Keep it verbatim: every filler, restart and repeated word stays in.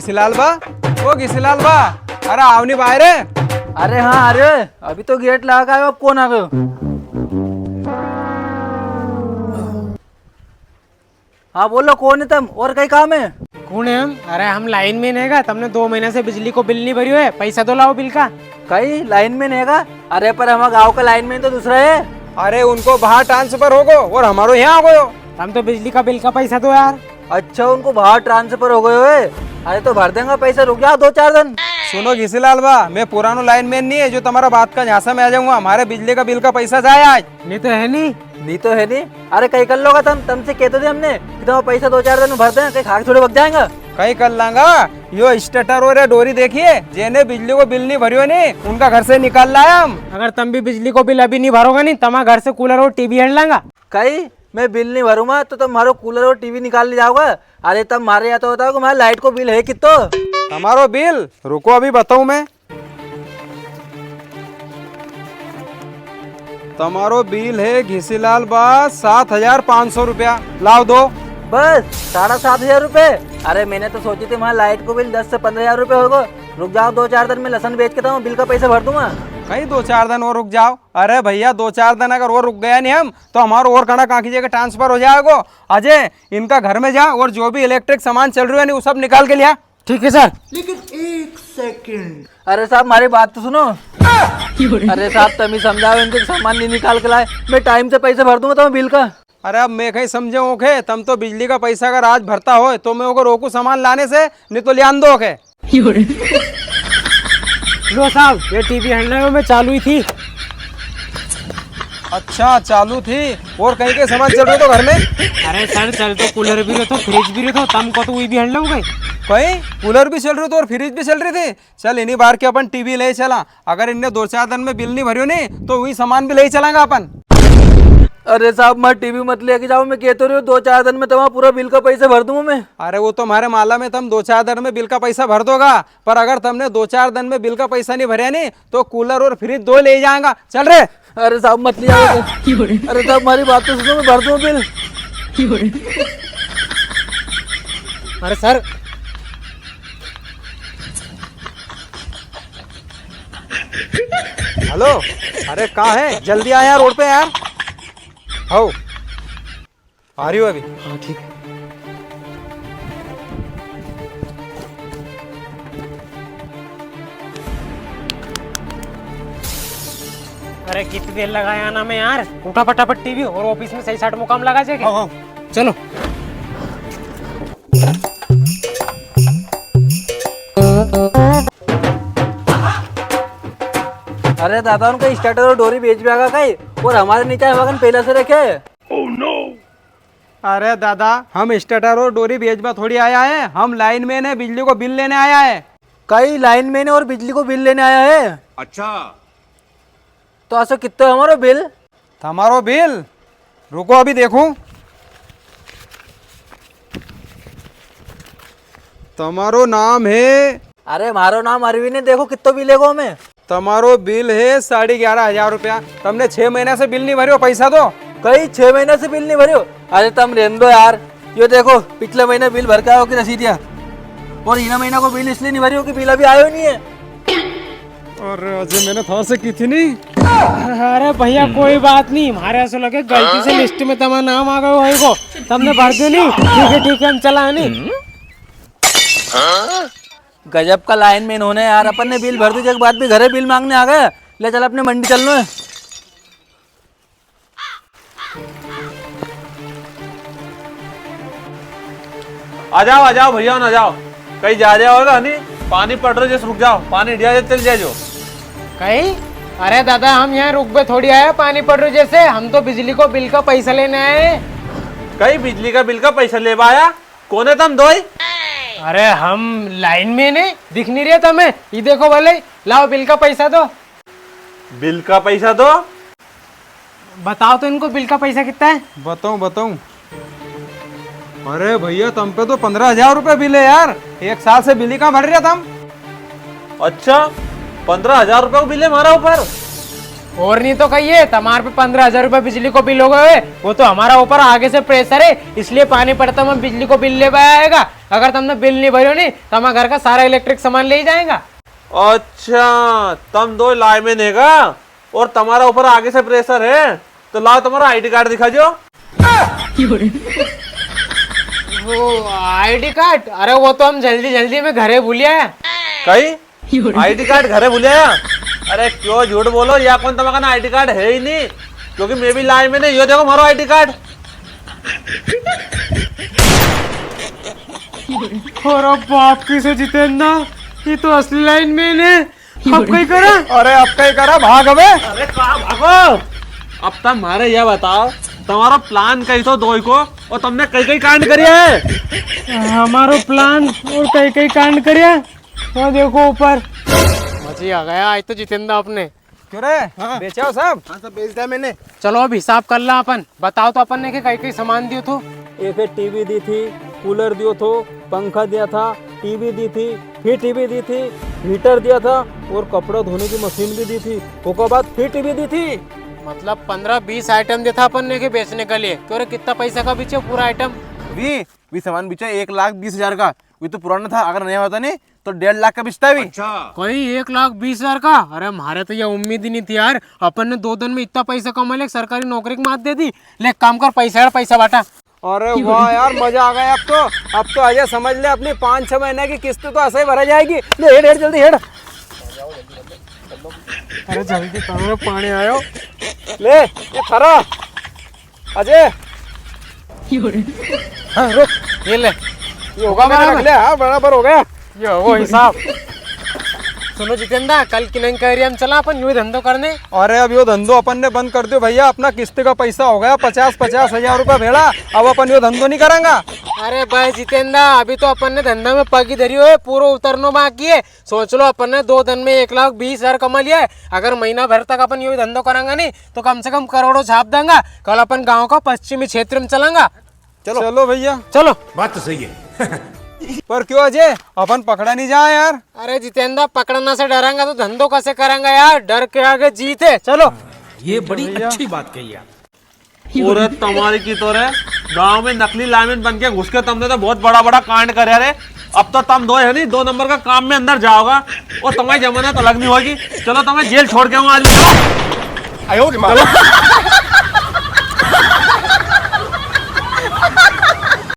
घिसीलाल बा, ओ घिसीलाल बा, अरे आओ नी बाहर। अरे हाँ, अरे अभी तो गेट लगा के आयो, अब कौन आ गयो? हाँ बोलो, कौन है तम और कई काम है? कौन है हम? अरे हम लाइनमैन हैगा, तमने दो महीना से बिजली को बिल नी भरियो है, पैसा तो लाओ बिल का। कई लाइनमैन हैगा? अरे पर हमारा गांव का लाइनमैन तो दूसरा है। अरे उनको बाहर ट्रांसफर हो गयो और हमारो यहाँ हो गयो। तम तो बिजली का बिल का पैसा दो यार। अच्छा, उनको बाहर ट्रांसफर हो गयो है। अरे तो भर देंगा पैसा, रुक जाओ दो चार दिन। सुनो घिसीलाल बा, मैं पुरानो लाइनमैन नी है जो तमारा बात का झांसा में आ जाऊंगा। हमारे बिजली का बिल का पैसा जाए आज। नी तो है नी। नी तो है नी। अरे कई कर लोगा तम, तमसे कह तो दे हमने कि तमारा पैसा दो चार दिन में भर देंगा, कई खा के थोड़े भग जाएंगा। कई कर लांगा, यो स्टार्टर और ये डोरी देखिए, जेने बिजली को बिल नी भरियो नी, उनका घर से निकाल लाया हम। अगर तम भी बिजली को बिल अभी नी भरोगा नी, तमारा घर से कूलर और टीवी हण लांगा। कई मैं बिल नी भरूंगा तो तम मारो कूलर और टीवी निकाल ले जाओगा? अरे तम मारे या तो बताओ कि मारे लाइट को बिल है कितो? तमारो बिल? रुको अभी बताऊं मैं। तमारो बिल है घिसीलाल बा सात हजार पाँच सौ रुपया। लाओ दो। बस साढ़ा सात हजार रुपए? अरे मैंने तो सोची थी मारे लाइट को बिल दस से पन्द्रह हजार रुपए होगो। रुक जाओ, दो चार दिन में लसन बेच के तो बिल का पैसा भर दूंगा। कई दो चार दिन और रुक जाओ? अरे भैया, दो चार दिन अगर और रुक गया नी हम, तो हमारो और कणा कां की जगह ट्रांसफर हो जाएगो। अजय, इनका घर में जा और जो भी इलेक्ट्रिक सामान चल रही है नी, वो सब निकाल के लिया। ठीक है सर। लेकिन एक सेकंड। अरे साहब, मारी बात तो सुनो। अरे साहब, तमी समझाओ इनको, सामान नी निकाल के लाए। मैं टाइम से पैसे भर दूंगा तमारा बिल का। अरे अब मैं कई समझे ओके, तम तो बिजली का पैसा अगर आज भरता होय तो मैं ओके रोकू सामान लाने से, नी तो लियान दो ओके। लो साहब, ये टीवी हंडा में चालू ही थी। अच्छा, चालू थी। और कई कई सामान चल रहो थो घर में? अरे सर, चल तो कूलर भी रहो थो, फ्रिज भी रहो थो, तम को तो वही भी हंडा में कई। कई कूलर भी चल रहो थो और फ्रिज भी चल रही थी? चल, इन्हीं बार के अपन टीवी ले चला। अगर इनने दो चार दिन में बिल नी भरियो नी, तो वही सामान भी ले चलांगा अपन। अरे साहब, मारी टीवी मत लेके जाओ, मैं कहतो रहो, दो चार दिन में तमारा पूरा बिल का पैसा भर दूंगा मैं। अरे, वो तो मारे मालम है, तम दो चार दिन में बिल का पैसा भर दोगा, पर अगर तमने दो चार दिन में बिल का पैसा नी भरया नी, तो कूलर और फ्रिज दो ले जाएंगा। चल रे। अरे साहब, मत ले जाओ। अरे साहब, मारी बात तो सुनो, मैं भर दूं बिल। अरे सर। हेलो, अरे कां है? जल्दी आ यार, रोड पे यार। हो। आ रही हो अभी? हाँ, ठीक है। अरे, कितनी देर लगाया ना मैं यार। उठा फटाफट टीवी और ऑफिस में सही साट मुकाम लगा जे के। हाँ, हाँ। चलो। अरे दादा, उनका स्टार्टर और डोरी बेच भी आगा कई, और हमारे नीचे हवा कन पहले से रखे। अरे दादा, हम स्टार्टर और डोरी बेचबा थोड़ी आया है, हम लाइनमैन है, बिजली को बिल लेने आया है। कई लाइनमैन है और बिजली को बिल लेने आया है? अच्छा। तो असो कित्तो है हमारो बिल? तमारो बिल? रुको अभी देखूं। तमारो नाम है? अरे, मारो नाम अरविंद है, देखो कित्तो बिल है गो में। तमारो बिल है साढ़े ग्यारह हजार रुपया। तमने छह महीना से बिल नी भरियो, पैसा दो। कई छह महीना से बिल नी भरियो? अरे, तम रेन दो यार। यो देखो, पिछले महीने बिल भर के आयो की रसीद या। और इना महीना को बिल इसलिए नी भरियो कि बिल अभी आयो नी है। अरे अजय, मैंने थार से की थी नी। अरे भैया, कोई बात नी, मारे असो लगे गलती से लिस्ट में तमारा नाम आ गयो होएगो, तमने भर दियो नी। ठीक है, ठीक है, हम चला है नी। गजब का लाइनमैन होने यार, अपन ने बिल भर दी, जेके बाद भी घरे बिल मांगने आ गया। ले चल, अपने मंडी चलनो है। आ जाओ, आ जाओ भैया, आ जाओ। कई जा रहा होगा नी? पानी पड़ रहा, जैसे रुक जाओ, पानी हटिया जाए, चल जाए जो। कई? अरे दादा, हम यहाँ रुकबे थोड़ी आया, पानी पड़ रहा जैसे, हम तो बिजली को बिल का पैसा लेने आए। कई बिजली का बिल का पैसा लेबा आया? कौन है तम दोई? अरे हम लाइनमैन है, दिख नी रहे तमे? ये देखो भले, लाओ बिल का पैसा दो। बिल का पैसा दो। बताओ तो इनको, बिल का पैसा कितना है? बताऊं, बताऊं। अरे भैया, तम पे तो पन्द्रह हजार रुपया बिल है यार, एक साल से बिल ही कां भर रहे तम। अच्छा, पन्द्रह हजार रुपया को बिल है मारा ऊपर। और नी तो कई है, तमारे पे पन्द्रह हजार रुपया बिजली को बिल हो गयो है, वो तो हमारा ऊपर आगे से pressure है, इसलिए पानी पड़ता में बिजली को बिल लेवा आएगा। अगर तमने बिल नी भर्यो नी, तो हमारा घर का सारा electric सामान ले जाएगा। अच्छा, तम दो lineman हैगा और तमारा ऊपर आगे से pressure है, तो लाओ तमारा ID card दिखा जो। वो ID card? अरे वो तो हम जल्दी जल्दी में घरे भूल आया। कई? ID card घरे भूल आया? अरे क्यों झूठ बोलो, या कौन तमारा कने ID card है ही नी, क्योंकि मैं भी lineman है, यो देखो मारो ID card। अरे बाप की से जितेंद्र, ये तो असली lineman है। अब कई करा? अरे अब कई करा, भाग अबे। अरे कहाँ भागो? अब तम मारे या बताओ, तमारो plan कई थो दोई को, और तमने कई कई कांड करिया है? हमारो plan और कई कई कांड करिया। वो देखो ऊपर। मजा ही आ गया आज तो जितेंद्र अपने। क्यों रे? हाँ। बेचा हो सब? हाँ, सब बेच दिया मैंने। चलो अब हिसाब कर ला अपन। बताओ तो अपन ने के कई कई सामान दियो थो? एक है टीवी दी थी, कूलर दियो थो, पंखा दिया था, टीवी दी थी, फिर टीवी दी थी, हीटर दिया था और कपड़ा धोने की मशीन भी दी थी। ओका बाद फिर टीवी दी थी। मतलब पन्द्रह बीस item दिया था अपन ने के बेचने के लिए। क्यों रे, कितना पैसा का बिचे पूरा item? वी, वी सामान बिचा एक लाख बीस हजार का। वी तो पुराना था, अगर नया होता नी तो डेढ़ लाख का बिचता भी। अच्छा। कोई एक लाख बीस हजार का? अरे, म्हारे तो ये उम्मीद ही नी थी यार, अपन ने दो दिन में इतना पैसा कमा लिया, सरकारी नौकरी की मात दे दी। ले, एक काम कर, पैसा यार, पैसा बांटा। अरे वाह यार, मजा आ गया अब तो। अब तो अजय समझ ले, अपनी पाँच छह महीने की किस्त तो ऐसे ही भरा जाएगी। ले, हेड, हेड, जल्दी हेड। अरे जल्दी करो, पानी आयो। ले, ये थारा। अजय। हाँ, रुक। ये ले। ये होगा होगा बराबर? रख ले, हाँ, बराबर हो गया। ये हो हिसाब। सुनो जितेंद्र, कल की नई कह रही हम चला अपन यो ही धंधो करने। अरे अब यो धंधो अपन ने बंद कर दियो भैया, अपना किस्त का पैसा हो गया पचास, पचास हजार रुपया भेड़ा, अब अपन यो धंधो नी करांगा। अरे भाई जितेंद्र, अभी तो अपन ने धंधा में पग ही धरियो है, पूरो उतरनो बाकी है। सोच लो, अपन ने दो दिन में एक लाख बीस हजार कमा लिया है। अगर महीना भर तक अपन यो ही धंधो करांगा नी, तो कम से कम करोड़ों छाप देंगा। कल अपन गांव का पश्चिमी क्षेत्र में चलांगा। चलो। चलो भैया। चलो। बात तो सही है। पर क्यों अजय, अपन पकड़ा नी जाए यार? अरे जितेंद्र, पकड़ना से डरांगा तो धंधो कैसे करांगा यार? डर के आगे जीत है। चलो। ये बड़ी भैया। अच्छी बात कही यार। अरे तमारी की तो रे, गांव में नकली लाइनमैन बन के घुस के तमने तो बहुत बड़ा बड़ा कांड करे रे। अब तो तम दो है नी, दो नंबर का काम में अंदर जाओगा और तमारी जमानत अलग नी होगी। चलो, तमारी जेल छोड़ के आऊं आज। आयो रे माँ। चलो।